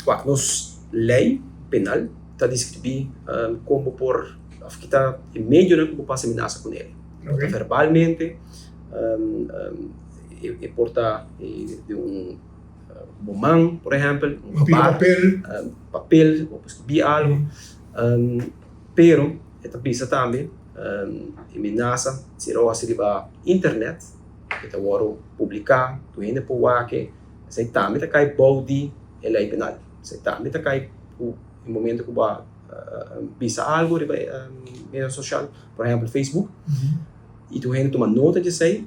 Wak, nos lei penal ta deskribí kon bo por òf kita e medionan ku bo por hasi menasa ku nel. E por ta verbalmente, e por ta den un bo man, por ehèmpel, un gebaar, papel, bo por skibí algu. Pero e ta bisa tambe e menasa si lo hasi riba internet, e ta wòrdu publiká, tur hende por wak e. Esei tambe ta kai bou di e lei penal. Esei tambe ta kai ku e momento ku bo a bisa algu riba e medio sosial, por ehèmpel Facebook, i tur hende tuma nota di esei,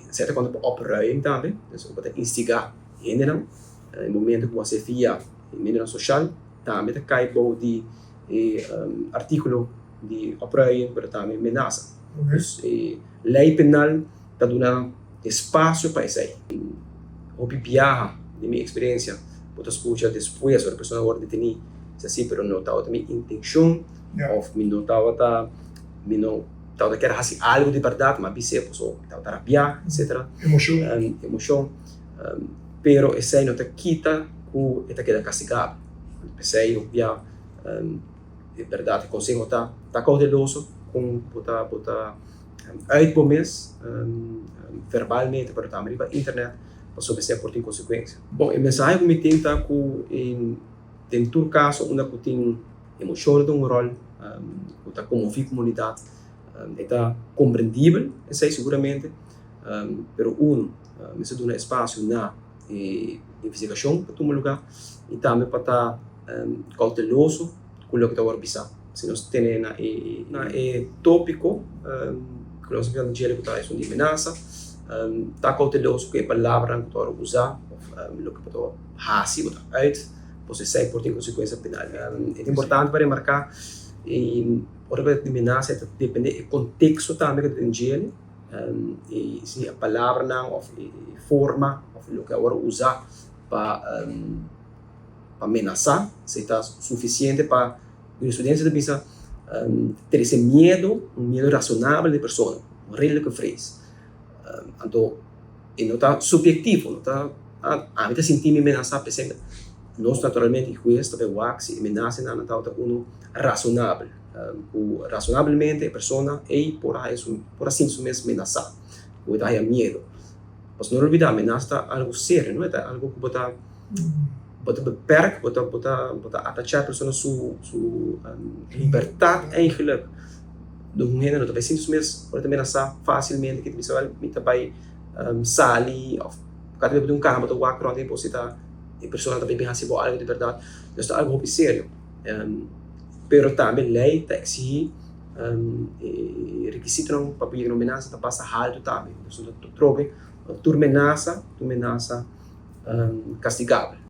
esei ta konta pa opruiing tambe, dus bo ta instigá hendenan e momento ku bo hasié via e medionan sosial tambe ta kai bou di e artíkulo di opruiing pero tambe menasa. Dus e lei penal ta duna espasio pa esei. Hopi biaha den mi eksperensia bo ta skucha despues ora e persona wòrdu detení, si asi pero no tabata mi intenshon òf mi no tabata mi no tabata kier hasi algu di bèrdat mi a bis'é pasobra mi tabata rabiá etsetera. Emoshon. Pero esei no ta kita ku e ta keda kastigabel. P'esei hopi bia e bèrdat e konseho ta ta kouteloso kon bo ta bo ta Uit bo mes verbalmente pero tambe riba internet pasobra esei por tin konsekuensia. Bon, e mensahe ku mi tin ta ku den tur kaso unda ku tin emoshonnan ta un ròl ku ta konmoví komunidat e ta komprendibel esei seguramente pero uno mester duna espasio na e investigashon pa tuma lugá i tambe pa ta kouteloso ku loke ta wòrdu bisá. Si nos tene na e na e tópiko ku nos a bisa djele ku ta esun di menasa, ta kouteloso ku e palabranan ku ta wòrdu usá òf loke bo ta hasi, bo ta uit, pasobra esei por tin konsekuensia penal. E ta importante pa remarká ora ku ta di menasa e ta dependé e konteksto tambe ku ta den djele i si e palabranan òf e forma òf loke a wòrdu usá pa. Pa menasá, esei ta sufisiente pa jurisprudensia ta bisa trese miedu, un miedu rasonabel di persona, un redelijke vrees. Anto e no ta subyektivo, no ta ami ta sinti mi menasá p'esei. Nos naturalmente e hues ta bai wak si e menasanan nan tabata unu rasonabel, ku rasonabelmente e persona ei por a haña su por a sinti su mes menasá, ku e ta haña miedu. Pasobra no olbidá menasa ta algu serio, no? E ta algu ku bo ta. Bo ta beperk, bo ta bo ta bo ta atachá e persona su su libertat eigenlijk. Un hende no ta bai sinti su mes ora ta menasá fásilmente ke ta bisa wèl mi ta bai sali òf kada bes bo tin un kama bo ta wak rònt i bo si ta e persona ta bai bin hasi bo algu di bèrdat. Nos ta algu hopi serio. Pero tambe lei ta eksigí e rekisitonan pa bo yega na un menasa ta basta haltu tambe. Nos ta trobe tur menasa, tur menasa kastigabel.